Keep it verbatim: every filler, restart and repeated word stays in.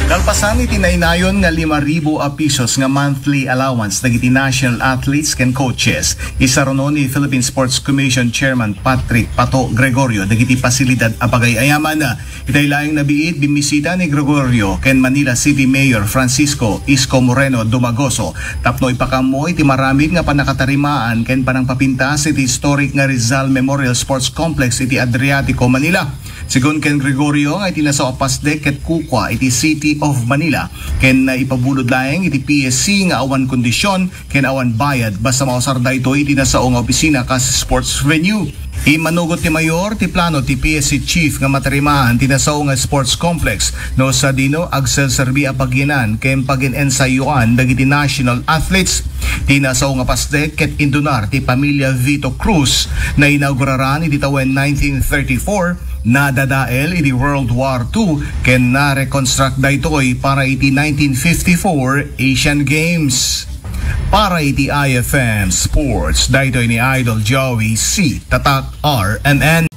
Nalpasan iti nainayon nga lima ribu a pisos nga monthly allowance dagiti national athletes ken coaches, isaruno ni Philippine Sports Commission Chairman Patrick Pato Gregorio dagiti pasilidad a pagay-ayaman. Itay laeng nabiit, bimmisita ni Gregorio ken Manila City Mayor Francisco Isko Moreno Dumagoso tapno ipakaammo iti maramid nga pannakatarimaan ken panangpapintas iti historic nga Rizal Memorial Sports Complex iti Adriatico, Manila. Sigun ken Gregorio, nga iti nasao a pasdek ket kukua iti City of Manila ken naipabulod laeng iti P S C nga awan kondisyon ken awan bayad basta mausar daytoy iti nasao nga opisina kas sports venue. Immanugot ti mayor ti plano ti P S C chief nga matarimaan ti nasao nga sports complex no sadino agserserbi a pagyanan ken pagin-ensayuan dagiti national athletes. Ti nasao nga pasdek ket indunar ti pamilya Vito Cruz. Nainauguraran iti tawen nineteen thirty-four, nadadael iti World War two, ken na-reconstruct daytoy para iti nineteen fifty-four Asian Games. Para iti I F M Sports, daytoy ni Idol Joey C. Tatak R M N.